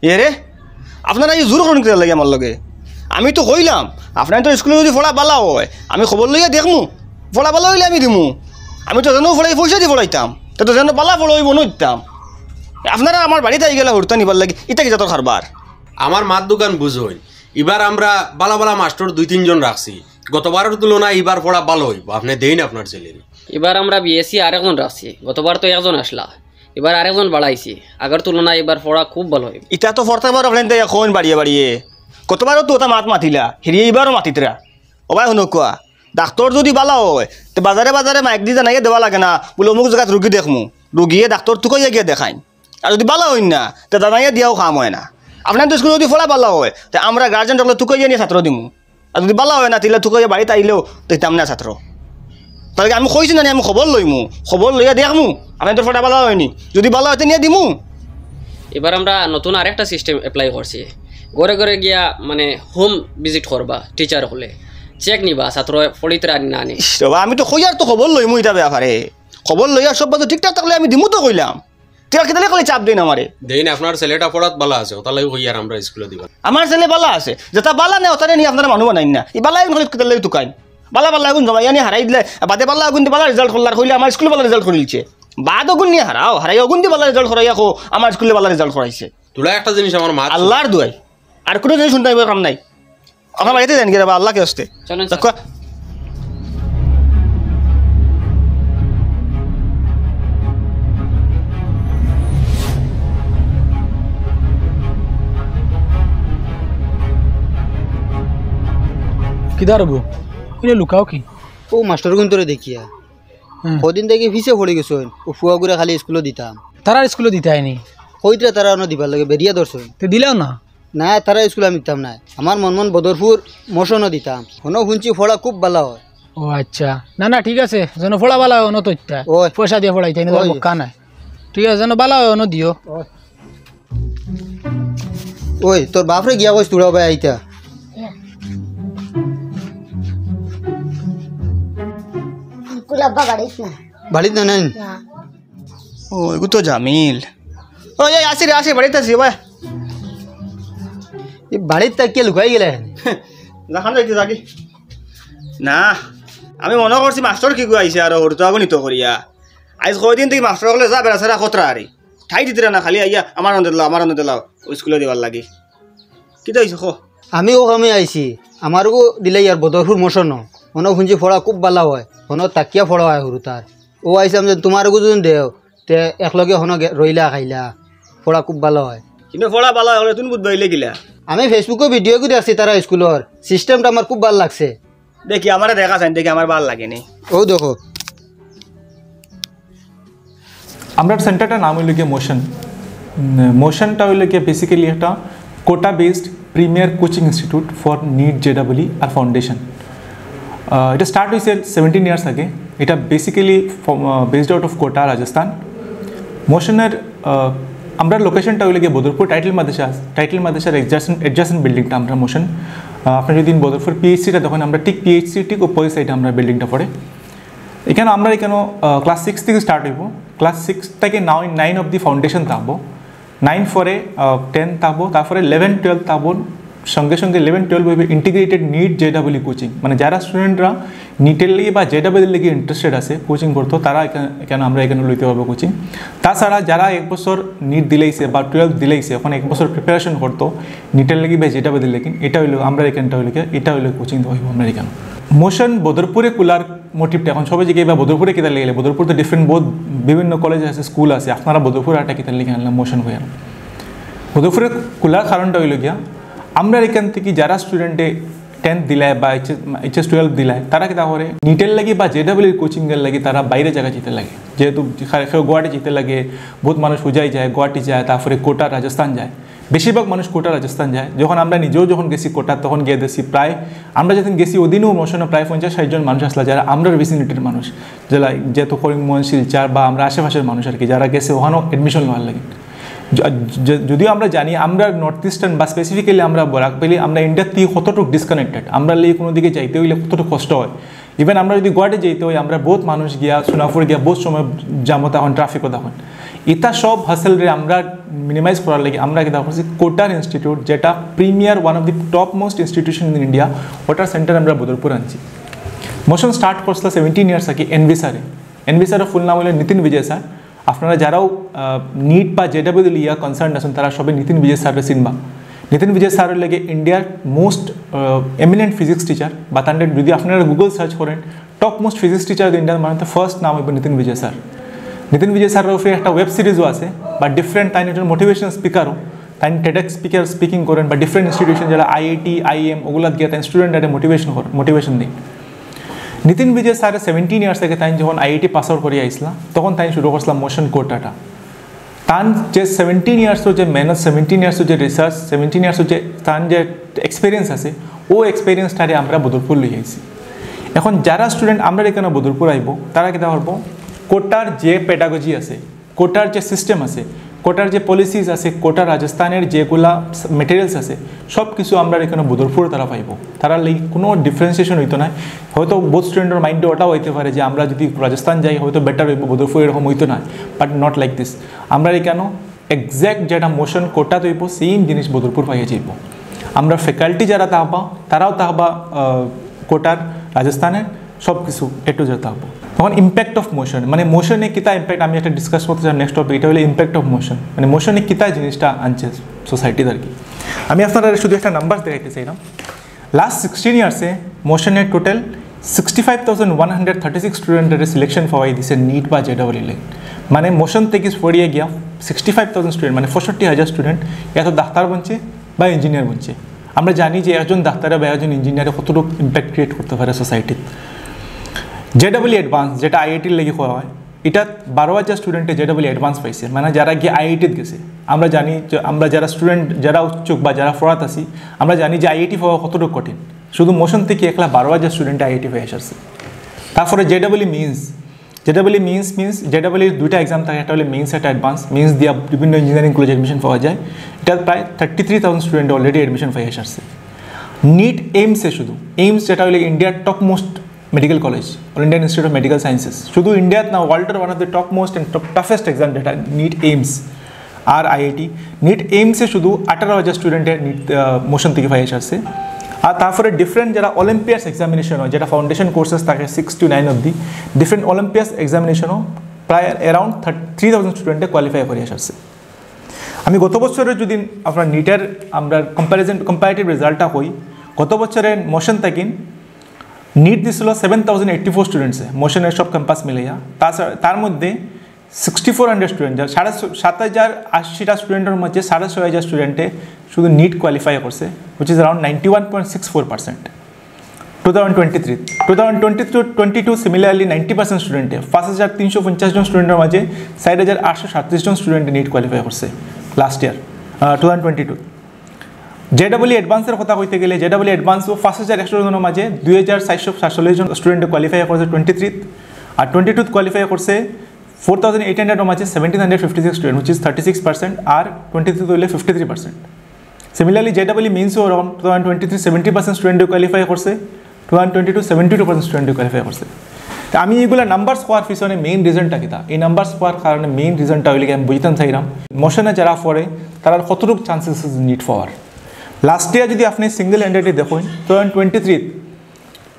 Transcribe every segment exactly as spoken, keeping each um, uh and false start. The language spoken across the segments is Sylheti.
এরে, আপনারা ই জোর করইন কিতার লাগি আমার লগে? আমি তো কইলাম, আপনাইনতর স্কুলো যুদি পড়া বালা অয়, আমি খবর লইয়া দেখমু, পড়া বালা অইলে আমি দিমু। আমি তো যেন পড়াই পয়সা দি পড়াইতাম, তে তো যেন বালা পড়া অইবো অনো দিতাম। আপনারা আমার বাড়িত আইগেলা হুরুতা নিবার লাগি, ইটা কি জাতর কারবার? আমার মাত দুখান বুঝইন। ইবার আমরা বালা বালা মাস্টর দুই তিনজন রাখছি। গতবারর তুলনায় ইবার পড়া বালা অইবো, আপনে দেইন আপনার ছেলেরে। ইবার আমরা বিএসসি আরেকজন রাখছি, গতবার তো একজন আছলা, ইবার আরেকজন বাড়াইছি। আগর তুলনায় ইবার পড়া খুব বালা অইবো। ইটা তো প্রত্যেকবার আপনাইনতে কইন বাড়িয়ে বাড়িয়ে। গতবারও তো অতা মাত মাতিলা, হিরিয়ে ইবারও মাতিতরা। ও ভাই, হুনউক্কা, ডাক্তর যুদি বালা অয়, তে বাজারে বাজারে মাইক দি জানাইয়া দেওয়া লাগে না, বুলে অমুক জাগাত রুগী দেখমু, রুগীয়ে ডাক্তর তুকাইয়া গিয়া দেখাইন। আর যুদি বালা অইন না, তে জানাইয়া দিয়াও কাম অয় না। আপনাইনতর স্কুলো যুদি পড়া বালা অয়, তে আমরা গার্জিয়ান অকলে তুকাইয়া নিয়া ছাত্র দিমু। আর যুদি বালা অয় না, তে ইলা তুকাইয়া বাড়িত আইলেও দিতাম না ছাত্র। তার লাগি আমি কইছি না নি, আমি খবর লইমু, খবর লইয়া দেখমু, আপনাইনতর পড়া বালা অয়নি, যুদি বালা অয় তে নিয়া দিমু। ইবার আমরা নতুন আরেকটা সিস্টেম অ্যাপ্লাই করছি, ঘরে ঘরে গিয়া মানে হোম ভিজিট করবা টিচার অকলে, চেক নিবা ছাত্র পড়িতরা নি না নি। ইস রে বা, আমি তো কইয়ার তো খবর লইমু ইটা ব্যাপারে, খবর লইয়া সব বাজু ঠিকঠাক থাকলে আমি দিমু তো কইলাম। তে আর কিতার লাগি খালি চাপ দেইন আমারে? দেইন, আপনার ছেলেটা পড়াত বালা আছে, অতার লাগি কইয়ার আমরা স্কুলো দিবা। আমার ছেলে বালা আছে, যেটা বালা নায় অতারে নি আপনারা মানুষ বানাইন না। ই বালা অগুন খালি কিতার লাগি তুকাইন? বালা বালা অগুন জমাইয়া নি হারাই দিলে, বাদে বালা অগুন দি বালা রেজাল্ট করলা আর কইলে আমার স্কুলো বালা রেজাল্ট করিলছে। বাদ অগুন নি হারাও, হারাই অগুন দি বালা রেজাল্ট করাইয়া কও আমার স্কুলো বালা রেজাল্ট করাইছে। তুলা একটা জিনিস আমার মাত আল্লাহর দোয়াই, আর কুনু জিনিস হুনতাম কাম নাই। আপনার বাড়িত যাইন গিয়া বা, আল্লাহর ওয়াস্তে। চলেন, স্যার। দেখো। কিতা রে বা? ইনে লুকাও কি? অউ মাস্টর অগুইনতরে দেখিয়া। হুম। কদিন থাকি পিছে পড়ি গেছইন। অউ ফুয়াগুরে খালি স্কুলো দিতাম। তারার স্কুলো দিতায় নি? কইতরা তারা অনো দিবার লাগি বেরিয়া ধরছইন। তে দিলাও না? না, তারার স্কুলো আমি দিতাম নায়। আমার মনে মনে বদরপুর মোশনও দিতাম। অনো হুনছি পড়া খুব বালা অয়। ও আচ্ছা। না, না, ঠিক আছে। যেন পড়া বালা অয়, অনো থইতা। অয়। পয়সা দিয়া পড়াইতায় নি, অয়। বক্কা নায়। ঠিক আছে, যেন বালা অয়, অনো দিও। অয়। ওই, তোর বাপরে গিয়া কইস তুড়া ভাই আইতা। আঙ্কুল আব্বা বাড়িত না। বাড়িত না নাই? না। ও, এগু তো জামিল। ওই, ওই, আসি রে, আসি, বাড়িত আসি, ভাই। এই বাড়িত তাই কে লুকাই গেলে? যাখান যাইতে যাকি। না, আমি মনো করছি মাস্টর কিগু আইছে আর হুরুতা অগু নিতো করিয়া। আইজ কয়দিন থাকি মাস্টর অকলে যা বেড়াছেড়া করতরা আরি। ঠাই দিতরা না, খালি আইয়া আমার অনো দিলাও, আমার অনো দিলাও, অউ স্কুলো দিবার লাগি। কিতা অইছে কও? আমি অউ কামে আইছি, আমারগু দিলাইয়ার বদরপুর মোশনো। অনো হুনছি পড়া খুব বালা অয়, অনো থাকিয়া পড়া অয় হুরুতার। অউ আইছলাম যে তুমারগু যুদি দেও, তে একলগে অনো গে-, রইলা খাইলা, পড়া খুব বালা অয়। কিন্তু পড়া বালা অইলে তুমি বুঝবায় কিলা? আমি Facebook-ও ভিডিওগু দেখছি তারার স্কুলর, সিস্টেমটা আমার খুব বালা লাগছে। দেখি, আমারে দেখা চাইন, দেখি, আমার বালা লাগে নি। অউ দেখো। আমরার সেন্টারটার নাম অইলো গিয়া মোশন। উম, মোশনটা অইলো গিয়া basically একটা quota based premier coaching institute for NEET, জেডাবলই আর ফাউন্ডেশন। আহ, ইটা স্টার্ট অইছে সেভেন্টিন ইয়ার্স আগে। ইটা basically ফ-, আহ, based out of কোটা, রাজস্থান। মোশনর, আহ, আমরার লোকেশনটা অইলো গিয়া বদরপুর, টাইটেল মাদ্রাসা, টাইটেল মাদ্রাসার adjacent, adjacent বিল্ডিংটা আমরার মোশন। আহ, আপনে যুদি বদরপুর পিএইচসিটা দেখইন, আমরার ঠিক পিএইচসি ঠিক উপর সাইডে আমরার বিল্ডিংটা পড়ে। ইখানো আমরার ইখানো, আহ, ক্লাস সিক্স থাকি স্টার্ট অইবো। ক্লাস সিক্স থাকি নাইন, নাইন অবধি ফাউন্ডেশন থাকবো। নাইন পরে, আহ, টেন থাকবো, তারপরে ইলেভেন, টুয়েলভ থাকবো। সঙ্গে সঙ্গে ইলেভেন, টুয়েলভ অইবো ইন্টিগ্রেটেড নিট জেডাবলই কোচিং। মানে, যারা স্টুডেন্টরা নিটের লাগি বা জেডাবলইর লাগি ইন্টারেস্টেড আছে, কোচিং করতো, তারা ইখান-, ইখানো আমরা ইখানো লইতে পারবো কোচিং। তাছাড়া যারা এক বছর নিট দিলাইছে বা টুয়েলভ দিলাইছে, অখন এক বছর প্রিপারেশন করতো নিটের লাগি বা জেডাবলইর লাগি, ইটা অইলো আমরার ইখানটা অইলো কি, ইটা অইলো কোচিং দেওয়া অইবো আমরার ইখানো। মোশন বদরপুরে খুলার মোটিভটা অখন সবে জিগাইবা, বদরপুরে কিতার লাগি? বদরপুর তো ডিফারেন্ট বহুত বিভিন্ন কলেজ আছে, স্কুল আছে, আপনারা বদরপুর আরটা কিতার লাগি আনলা মোশন কইয়া? বদরপুরে খুলার কারণটা অইলো গিয়া, আমরার ইখান থাকি যারা স্টুডেন্টে টেন্থ দিলায় বা এইচএস, এইচএস টুয়েলভ দিলায়, তারা কিতা করে? নিটের লাগি বা জেডাবলইর কোচিংয়ের লাগি তারা বাইরে জাগা যাইতে লাগে। যেহেতু কেউ গুয়াহাটি যাইতে লাগে, বহুত মানুষ হুজাই যায়, গুয়াহাটি যায়, তারপরে কোটা, রাজস্থান যায়। বেশিরভাগ মানুষ কোটা, রাজস্থান যায়। যখন আমরা নিজেও যখন গেছি কোটা, তখন গিয়া দেখছি প্রায়, আমরা যেদিন গেছি ওদিনও মোশনো প্রায় পঞ্চাশ ষাট জন মানুষ আছলা, যারা আমরার ভিসিনিটির মানুষ, যেলা-, যেহেতু করিমগঞ্জ, শিলচর বা আমরা আশেপাশের মানুষ আর কি, যারা গেছে অখানো অ্যাডমিশন লওয়ার লাগি। য-, য-, যদিও আমরা জানি আমরা নর্থ ইস্টার্ন বা স্পেসিফিক্যালি আমরা বরাক ভ্যালি, আমরা ইন্ডিয়ার থাকি কতটুক ডিসকানেক্টেড, আমরার লাগি কুনু দিকে যাইতে অইলে কতটুক কষ্ট অয়। ইভেন আমরা যুদি গুয়াহাটি যাইতে অয়, আমরা বহুত মানুষ গিয়া, সোনাপুর গিয়া বহুত সময় জামো থাকইন, ট্রাফিকো থাকইন। ইতা সব হাসেলরে আমরা মিনিমাইজ করার লাগি আমরা কিতা করছি, কোটার ইনস্টিটিউট, যেটা premier, one of the top most institution in India, ওটার সেন্টার আমরা বদরপুর আনছি। মোশন স্টার্ট করছিল সেভেন্টিন ইয়ার্স আগে এনভি স্যারে। এনভি স্যারের ফুল নাম হলো নিতিন বিজয় স্যার। আপনারা যারাও নিট বা জেডাব্লিউ লইয়া কনসার্ন আছেন, তারা সবে নিতিন বিজয় স্যাররে চিনবা। নিতিন বিজয় স্যার হইলে গিয়া ইন্ডিয়ার মোস্ট এমিনেন্ট ফিজিক্স টিচার, বা তানরে যদি আপনারা গুগল সার্চ করেন, top most physics teacher in India, মানে তো ফার্স্ট নাম হইব নিতিন বিজয় স্যার। নিতিন বিজয় স্যারের উপরে একটা ওয়েব সিরিজও আছে, বা ডিফারেন্ট, তাইন একজন মোটিভেশনাল স্পিকারও। তাইন টেডেক্স স্পিকার স্পিকিং করেন, বা ডিফারেন্ট ইনস্টিটিউশন, যারা আইআইটি, আইএম, ওগুলাত গিয়া তাইন স্টুডেন্টরে মোটিভেশন করেন, মোটিভেশন দেন। নিতিন বিজয় স্যারে সেভেন্টিন ইয়ার্স আগে তাইন যখন আইআইটি পাস আউট করিয়া আইসলা, তখন তাইন শুরু করছিলাম মোশন কোটাটা। তান যে সেভেন্টিন ইয়ার্সর যে মেহনত, সেভেন্টিন ইয়ার্সর যে রিসার্চ, সেভেন্টিন ইয়ার্সর যে তান যে এক্সপিরিয়েন্স আছে, ও এক্সপিরিয়েন্সটারে আমরা বদরপুর লই আইছি। এখন যারা স্টুডেন্ট আমরা এখানে বদরপুর আইব, তারা কিতা করবো, কোটার যে পেডাগজি আছে, কোটার যে সিস্টেম আছে, কোটার যে পলিসিস আছে, কোটা রাজস্থানের যেগুলা মেটেরিয়ালস আছে, সব কিছু আমরা এখানে বদরপুর তারা পাইব। তারা লাগি কোনো ডিফারেন্সিয়েশন হইতো না। হয়তো বহুত স্টুডেন্টর মাইন্ডে ওটাও হইতে পারে যে আমরা যদি রাজস্থান যাই হয়তো বেটার হইব, বদরপুর এরকম হইতো না, বাট নট লাইক দিস। আমরা এখানে এক্স্যাক্ট যেটা মোশন কোটাত হইব, সেম জিনিস বদরপুর পাইয়া যাইব। আমরা ফ্যাকাল্টি যারা থাকবা, তারাও থাকবা কোটার, রাজস্থানের, সব কিছু এ টু জেড থাকবো। তখন ইম্প্যাক্ট অফ মোশন, মানে মোশনে কিতা ইম্প্যাক্ট, আমি একটা ডিসকাস করতে চাই নেক্সট টপিক, এটা হলো ইম্প্যাক্ট অফ মোশন, মানে মোশনে কিতা জিনিসটা আনছে সোসাইটিত আর কি। আমি আপনারা শুধু একটা নাম্বার দেখাইতে চাইলাম। লাস্ট সিক্সটিন ইয়ার্সে মোশনে total sixty five thousand one hundred thirty six স্টুডেন্টরে সিলেকশন পাওয়াই দিছে নিট বা জেডাব্লিউ লেন। মানে মোশন থেকে পড়িয়ে গিয়া সিক্সটি ফাইভ থাউজেন্ড স্টুডেন্ট, মানে পঁয়ষট্টি হাজার স্টুডেন্ট এত ডাক্তার বনছে বা ইঞ্জিনিয়ার বনছে। আমরা জানি যে একজন ডাক্তারে বা একজন ইঞ্জিনিয়ারে কতটুকু ইম্প্যাক্ট ক্রিয়েট করতে পারে সোসাইটিত। জেডাব্লিউ অ্যাডভান্স, যেটা আইআইটির লাগি করা হয়, এটা বারো হাজার স্টুডেন্টে জেডাব্লিউ অ্যাডভান্স পাইছে, মানে যারা গিয়ে আইআইটিত গেছে। আমরা জানি যে আমরা যারা স্টুডেন্ট, যারা উচ্চক বা যারা ফরাত আছি, আমরা জানি যে আইআইটি পাওয়া কতটুকু কঠিন। শুধু মোশন থেকে একলা বারো হাজার স্টুডেন্টে আইআইটি পাই আসছে। তারপরে JW means, JW means means JW দুইটা এক্সাম থাকে, একটা হলো মিনস, একটা অ্যাডভান্স। মিনস দিয়া বিভিন্ন ইঞ্জিনিয়ারিং কলেজে অ্যাডমিশন পাওয়া যায়। এটা প্রায় thirty three thousand student already admission পাই আসছে। নিট এইমসে শুধু, এইমস যেটা হলো ইন্ডিয়ার top most medical college, all Indian institute of medical sciences, শুধু ইন্ডিয়াত না, ওয়ার্ল্ডের one of the top most and top toughest exam যেটা নিট এইমস আর আইআইটি। নিট এইমসে শুধু আঠারো হাজার স্টুডেন্টে নিট মোশন থেকে পাই আসছে। আর তারপরে ডিফারেন্ট যারা অলিম্পিয়াডস এক্সামিনেশন হয়, যেটা ফাউন্ডেশন কোর্সেস থাকে সিক্স টু নাইন অবধি, ডিফারেন্ট অলিম্পিয়াডস এক্সামিনেশনও প্রায় অ্যারাউন্ড থ্রি থাউজেন্ড স্টুডেন্টে কোয়ালিফাই করে আসছে। আমি গত বছরের যদি আপনার নিটের আমরা কম্প্যারিজন, কম্পারেটিভ রেজাল্টটা কই, গত বছরের মোশন থাকি নিট দিছিল সেভেন থাউজেন্ড এইট্টি ফোর স্টুডেন্টসে, মোশনের সব ক্যাম্পাস মিলাইয়া। তাছাড়া তার মধ্যে সিক্সটি ফোর হান্ড্রেড স্টুডেন্ট, সাড়ে ছ-, সাত হাজার আশিটা স্টুডেন্টর মধ্যে সাড়ে ছয় হাজার স্টুডেন্টে শুধু নিট কোয়ালিফাই করছে, which is around ninety one point six four percent. Two thousand twenty three, two thousand twenty two, twenty two similarly ninety percent স্টুডেন্টে, পাঁচ হাজার তিনশো পঞ্চাশ জন স্টুডেন্টর মাঝে চার হাজার আটশো সাতত্রিশ জন স্টুডেন্টে নিট কোয়ালিফাই করছে last year, two thousand twenty two. জেডাব্লিউ অ্যাডভান্সের কথা কইতে গেলে জেডাব্লিউ অ্যাডভান্সও পাঁচ হাজার একশো জনের মাঝে দুই হাজার চারশো সাতচল্লিশ জন স্টুডেন্টে কোয়ালিফাই করছে টোয়েন্টি থ্রিত, আর টোয়েন্টি টুত কোয়ালিফাই করছে ফোর থাউজেন্ড এইট হান্ড্রেডর মাঝে seventeen hundred fifty six student, which is thirty six percent, আর টোয়েন্টি থ্রিত হইলে ফিফটি থ্রি পার্সেন্ট। সিমিলারলি জেডাব্লিউ মিনসও ওরকম two thousand twenty three seventy percent স্টুডেন্টে কোয়ালিফাই করছে, two thousand twenty two seventy two percent স্টুডেন্টে কোয়ালিফাই করছে। তো আমি এইগুলা নাম্বারস কওয়ার পিছনে মেইন রিজনটা কিতা? এই নাম্বারস কওয়ার কারণে মেইন রিজনটা হইলে কি আমি বুঝতাম চাইলাম মোশনে যারা পড়ে তারার কতটুকু চান্সেস আছে নিট পাওয়ার। লাস্ট ইয়ার যদি আপনি সিঙ্গেল হ্যান্ডেডলি দেখেন, টু থাউজেন্ড টোয়েন্টি থ্রিত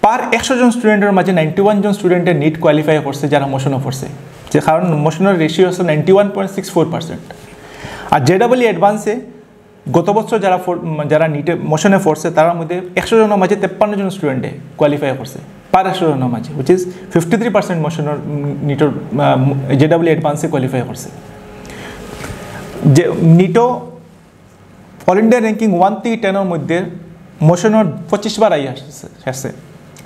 পার একশো জন স্টুডেন্টর মাঝে নাইনটি ওয়ান জন স্টুডেন্টে নিট কোয়ালিফাই করছে যারা মোশনও পড়ছে, যে কারণ মোশনের রেশিও আছে ninety one point six four percent. আর জেডাব্লিউ অ্যাডভান্সে গত বছর যারা ফোর-, উম, যারা নিটে মোশনে পড়ছে তারার মধ্যে একশো জনের মাঝে তেপ্পান্ন জন স্টুডেন্টে কোয়ালিফাই করছে পার একশো জনের মাঝে, which is fifty three percent মোশনের, উম, নিটর, আহ, জেডাব্লিউ অ্যাডভান্সে কোয়ালিফাই করছে। যে নিটও অল ইন্ডিয়া র্যাঙ্কিং ওয়ান থেকে টেনর মধ্যে মোশনের পঁচিশ বার আই আসছে।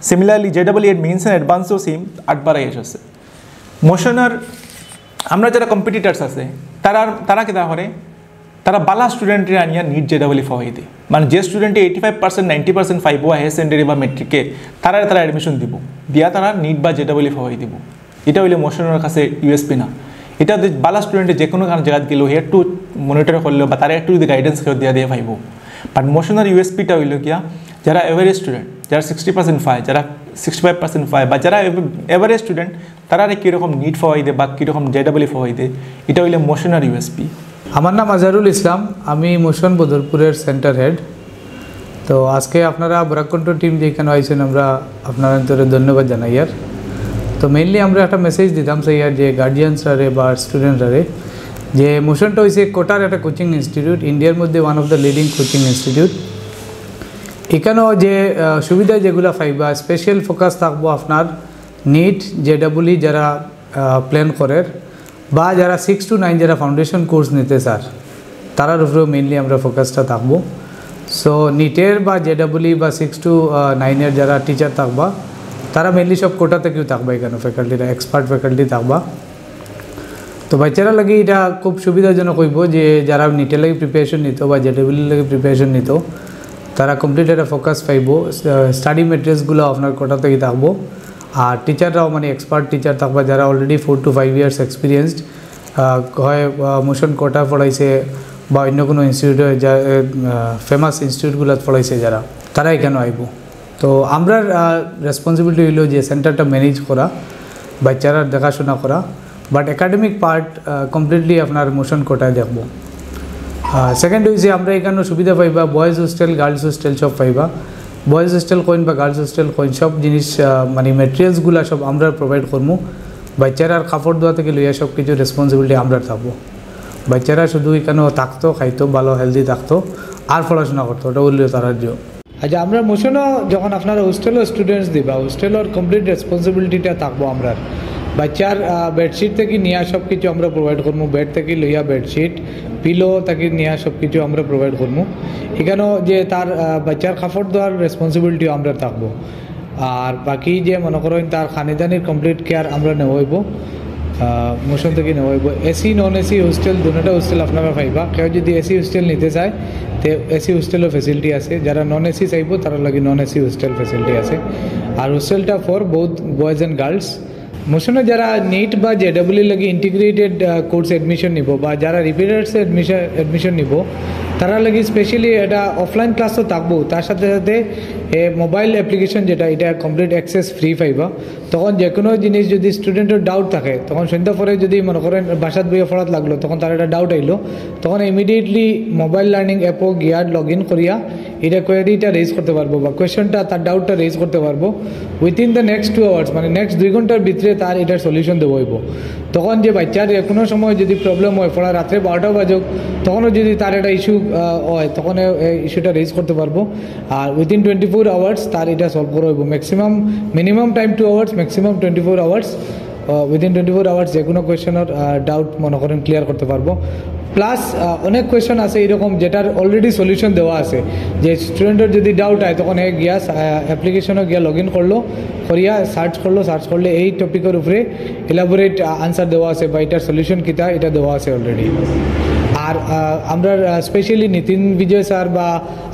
সিমিলারলি জেডাব্লিউ এড মেইনস অ্যান্ড অ্যাডভান্সও সেম আট বার আই আসছে। মোশনের আমরা যারা কম্পিটিটার্স আছে তারা, তারা কিতা করে, তারা বালা স্টুডেন্টরে আনিয়া নিট জেডাব্লিউ পাওয়াই দেয়। মানে যে স্টুডেন্টে eighty five percent, ninety percent পাইবো হায়ার সেকেন্ডারি বা মেট্রিকে, তারা তারা অ্যাডমিশন দিব, দিয়া তারা নিট বা জেডাব্লিউ পাওয়াই দিব। এটা হইলে মোশনের কাছে ইউএসপি না। এটা যে বালা স্টুডেন্টে যে কোনো কারণ জায়গাত গেলেও একটু মনিটর করলেও বা তারা একটু যদি গাইডেন্স কেউ দিয়া দিয়ে পাইবো। বাট মোশনের ইউএসপিটা হইল গিয়া যারা এভারেজ স্টুডেন্ট, যারা সিক্সটি পার্সেন্ট পায়, যারা সিক্সটি ফাইভ পার্সেন্ট পায়, বা যারা এভারেজ স্টুডেন্ট, তারারে কীরকম নিট পাওয়াই দে বা কীরকম জেডাবলি পাওয়াই দে, এটা হইলে মোশনর ইউএসপি। আমার নাম আজহারুল ইসলাম, আমি মোশন বদরপুরের সেন্টার হেড। তো আজকে আপনারা বরাক কণ্ঠ টিম যেখানে আইছেন, আমরা আপনারা ধন্যবাদ জানাই। আর তো মেইনলি আমরা একটা মেসেজ দিতাম সেই আর যে গার্ডিয়ানসরারে বা স্টুডেন্টরারে, যে মোশনটা হইছে কোটার একটা কোচিং ইনস্টিটিউট, ইন্ডিয়ার মধ্যে one of the leading coaching institute. এখানেও যে আহ, সুবিধা যেগুলা পাইবা, স্পেশাল ফোকাস থাকবো আপনার নিট জেডাবলি যারা প্ল্যান করের বা যারা সিক্স টু নাইন যারা ফাউন্ডেশন কোর্স নিতে চার, তারার উপরেও মেইনলি আমরা ফোকাসটা থাকবো। সো নিটের বা জেডাবলি বা সিক্স টু নাইনের যারা টিচার থাকবা, তারা মেইনলি সব কোটা থেকেও থাকবা, এখানে ফ্যাকাল্টিরা এক্সপার্ট ফ্যাকাল্টি থাকবা। তো বাচ্চারা লাগি এটা খুব সুবিধাজনক হইব যে যারা নিটের লাগি প্রিপারেশন নিত বা জেডাবলির লাগি প্রিপারেশন নিত, তারা কমপ্লিট একটা ফোকাস পাইব। স্টাডি মেটেরিয়ালসগুলো আপনার কোটা থেকে থাকবো। আর টিচাররাও মানে এক্সপার্ট টিচার থাকবা, যারা already four two five years experienced, হয় মোশন কোটা পড়াইছে বা অন্য কোনো ইনস্টিটিউটে যা ফেমাস ইনস্টিটিউটগুলোত পড়াইছে যারা, তারা এখানে আইব। তো আমরার রেসপন্সিবিলিটি হইল যে সেন্টারটা ম্যানেজ করা, বাচ্চারা দেখাশোনা করা, বাট একাডেমিক পার্ট কমপ্লিটলি আপনার মোশন কোটায় দেখবো। সেকেন্ড হইছে আমরা এখানে সুবিধা পাইবা, বয়েজ হোস্টেল গার্লস হোস্টেল সব পাইবা। বয়েজ হোস্টেল কইন বা গার্লস হোস্টেল কইন, সব জিনিস আহ, মানে মেটেরিয়ালসগুলা সব আমরা প্রোভাইড করমু। বাচ্চারার কাপড় ধোয়া থেকে লইয়া সব কিছু রেসপন্সিবিলিটি আমরা থাকবো। বাচ্চারা শুধু এখানে থাকতো, খাইতো, ভালো হেলদি থাকতো, আর পড়াশোনা করতো, ওটা বললেও তারা যে আচ্ছা, আমরা মোশনও যখন আপনারা হোস্টেলও স্টুডেন্টস দিবা, হোস্টেলর কমপ্লিট রেসপন্সিবিলিটিটা থাকবো আমরার। বাচ্চার বেডশিট থেকে নিয়া সব কিছু আমরা প্রোভাইড করমু, বেড থেকে লইয়া বেডশিট, পিলো থেকে নিয়া সব কিছু আমরা প্রোভাইড করমু। এখানেও যে তার আহ, বাচ্চার কাপড় ধোয়ার রেসপন্সিবিলিটিও আমরা থাকবো। আর বাকি যে মনে করেন তার খানিদানির কমপ্লিট কেয়ার আমরা নেওয়া হইব, মোশন থেকে নেওয়া হইব। এসি নন এসি হোস্টেল, দুটোটা হোস্টেল আপনারা পাইবা। কেউ যদি এসি হোস্টেল নিতে চায়, তে এসি হোস্টেলও ফেসিলিটি আছে। যারা নন এসি চাইবো, তারা লাগি নন এসি হোস্টেল ফেসিলিটি আছে। আর হোস্টেলটা for both boys and girls. মোশনে যারা নিট বা জেডাবলি লাগি ইন্টিগ্রেটেড কোর্স অ্যাডমিশন নিব বা যারা রিপিটার্স অ্যাডমিশন অ্যাডমিশন নিব, তারা লাগি স্পেশালি এটা অফলাইন ক্লাস তো থাকবো, তার সাথে সাথে মোবাইল অ্যাপ্লিকেশন যেটা, এটা কমপ্লিট অ্যাক্সেস ফ্রি পাইবা। তখন যে কোনো জিনিস যদি স্টুডেন্টের ডাউট থাকে, তখন সন্ধ্যা পরে যদি মনে করেন বাসাত বইয়া পড়াত লাগলো, তখন তার একটা ডাউট আইলো, তখন ইমিডিয়েটলি মোবাইল লার্নিং অ্যাপও গিয়া লগ ইন করিয়া এটা কোয়েরিটা রেজ করতে পারবো বা কোয়েশনটা, তার ডাউটটা রেজ করতে পারবো। Within the next two hours, মানে নেক্সট দুই ঘন্টার ভিতরে তার এটার সলিউশন দেওয়া হইব। তখন যে বাচ্চার যে কোনো সময় যদি প্রবলেম হয়, পড়া রাত্রে বারোটা বাজুক, তখনও যদি তার একটা ইস্যু হয়, তখন ইস্যুটা রেজ করতে পারবো। আর উইথিন টোয়েন্টি ফোর আওয়ার্স তার এটা সলভ করা হইব। Maximum, minimum time to hours, maximum twenty four hours. Within twenty four hours যে কোনো কোয়েশনের ডাউট মনে করেন ক্লিয়ার করতে পারবো। প্লাস অনেক কোয়েশন আছে এরকম যেটার অলরেডি সলিউশন দেওয়া আছে। যে স্টুডেন্টের যদি ডাউট হয়, তখন হে গিয়া অ্যাপ্লিকেশনও গিয়া লগ ইন করলো, করিয়া সার্চ করলো, সার্চ করলে এই টপিকের উপরে ইলাবোরেট আনসার দেওয়া আছে বা এটার সলিউশন কিতা, এটা দেওয়া আছে অলরেডি। আর আহ, আমরা স্পেশালি নিতিন বিজয় স্যার বা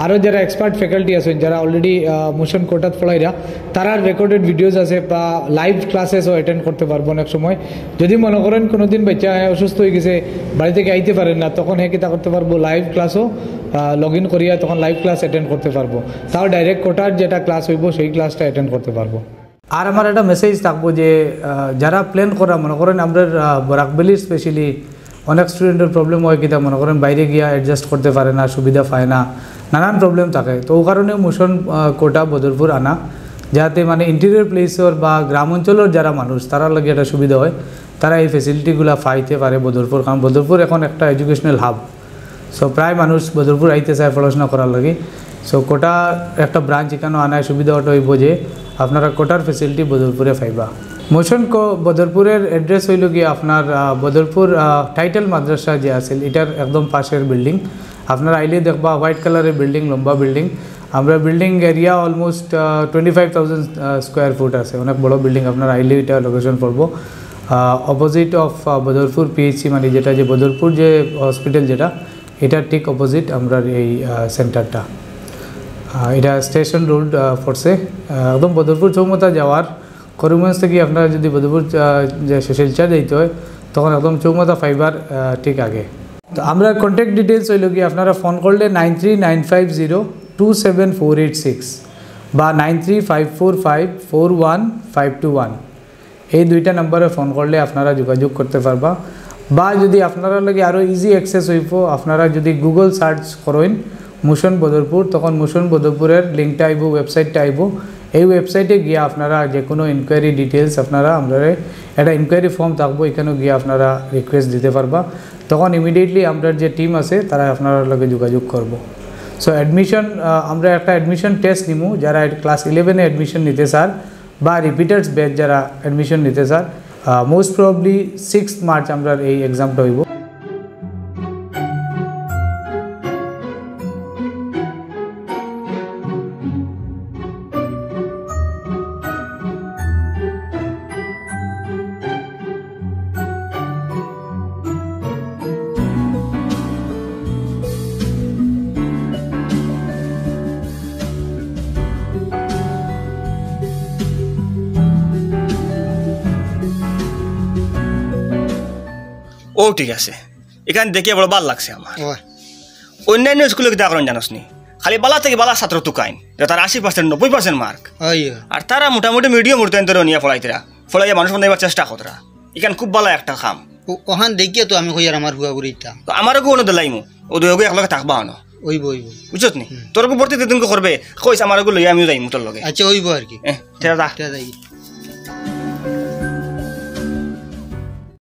আরও যারা এক্সপার্ট ফ্যাকাল্টি আছেন, যারা অলরেডি মোশন কোটাত পড়াইরা, তারার রেকর্ডেড ভিডিওস আছে বা লাইভ ক্লাসেসও অ্যাটেন্ড করতে পারবো অনেক সময়। যদি মনে করেন কোনো দিন বাচ্চা অসুস্থ হয়ে গেছে, বাড়ি থেকে আইতে পারেন না, তখন হে কিতা করতে পারবো, লাইভ ক্লাসও লগ ইন করিয়া তখন লাইভ ক্লাস অ্যাটেন্ড করতে পারবো। তাও ডাইরেক্ট কোটার যেটা ক্লাস হইব, সেই ক্লাসটা অ্যাটেন্ড করতে পারবো। আর আমার একটা মেসেজ থাকবো যে আহ, যারা প্ল্যান করা, মনে করেন আমরা আহ, বরাক ভ্যালির স্পেশালি অনেক স্টুডেন্টের প্রবলেম হয় কিতা, মনে করেন বাইরে গিয়া অ্যাডজাস্ট করতে পারে না, সুবিধা পায় না, নানান প্রবলেম থাকে। তো ও কারণে মোশন আহ, কোটা বদরপুর আনা, যাতে মানে ইন্টেরিয়র প্লেসর বা গ্রাম অঞ্চলের যারা মানুষ, তারার লাগি একটা সুবিধা হয়, তারা এই ফেসিলিটিগুলা পাইতে পারে বদরপুর। কারণ বদরপুর এখন একটা এডুকেশনাল হাব। সো প্রায় মানুষ বদরপুর আইতে চায় পড়াশোনা করার লাগি। সো কোটা একটা ব্রাঞ্চ এখানে আনায় সুবিধা ওটা হইব যে আপনারা কোটার ফেসিলিটি বদরপুরে পাইবা। মোশন কো বদরপুরের অ্যাড্রেস হইল গিয়ে আপনার আহ, বদরপুর আহ, টাইটেল মাদ্রাসা যে আছে, এটার একদম পাশের বিল্ডিং। আপনারা আইলে দেখবা হোয়াইট কালারের বিল্ডিং, লম্বা বিল্ডিং। আমরা building area almost twenty five thousand square foot আছে, অনেক বড় বিল্ডিং। আপনারা আইলে এটা লোকেশন পড়বো অপোজিট অফ বদরপুর পিএইচসি, মানে যেটা যে বদরপুর যে হসপিটাল যেটা, এটার ঠিক অপোজিট আমরা এই সেন্টারটা। এটা স্টেশন রোড পড়ছে, আহ, একদম বদরপুর চৌমাথা যাওয়ার, করিমগঞ্জ থেকে আপনারা যদি বদরপুর আহ, যে শিলচর যাইতে হয়, তখন একদম চৌমাথা ফাইবার ঠিক আগে। তো আমরা কন্ট্যাক্ট ডিটেলস হইল কি, আপনারা ফোন করলে nine three nine five zero two seven four eight six, বা nine three five four five four one five two one, এই দুইটা নম্বরে ফোন করলে আপনারা যোগাযোগ করতে পারবা। বা যদি আপনারা লাগি আরও ইজি অ্যাক্সেস হইব, আপনারা যদি গুগল সার্চ করেন মোশন বদরপুর, তখন মোশন বদরপুরের লিঙ্কটা আইব, ওয়েবসাইটটা আইব। এই ওয়েবসাইটে গিয়া আপনারা যে কোনো ইনকোয়ারি ডিটেলস আপনারা আমরারে একটা ইনকোয়ারি ফর্ম থাকবো, এখানেও গিয়া আপনারা রিকোয়েস্ট দিতে পারবা। তখন ইমিডিয়েটলি আমরার যে টিম আছে তারা আপনারার লগে যোগাযোগ করব। সো অ্যাডমিশন, আমরা একটা অ্যাডমিশন টেস্ট নিমু, যারা ক্লাস ইলেভেনে অ্যাডমিশন নিতে চার বা রিপিটার্স ব্যাচ যারা অ্যাডমিশন নিতে চার, মোস্ট প্রবাবলি সিক্সথ মার্চ আমরার এই এক্সামটা হইব। ও ঠিক আছে, এখান দেখিয়া বড় ভালা লাগছে আমার। অয়। অন্যান্য স্কুলো কিতা করইন জানোস নি? খালি ভালা থাকি ভালা ছাত্র তুকাইন, যে তারা আশি পার্সেন্ট, নব্বই পার্সেন্ট মার্ক। অয়, অয়। আর তারা মোটামুটি মিডিয়াম উঠতে ধরে নিয়া পড়াইতরা, পড়াইয়া মানুষ বানাইবার চেষ্টা করতরা। ইখান খুব ভালা একটা কাম। ও-, ওখান দেখিয়া তো আমি কইয়ার আমার হুয়া ঘুরিতা। তো আমারও কোনো দিলাইমু, ও দুইগু একলগে থাকবা অনো। অইব, অইব। বুঝছত নি? হুম। তোর গু ভর্তি দিদিনকে করবে, কইস আমারও লইয়া আমিও যাইমু তোর লগে। আচ্ছা, অইব আর কি। এ, তেরা যা। তেরা যাই।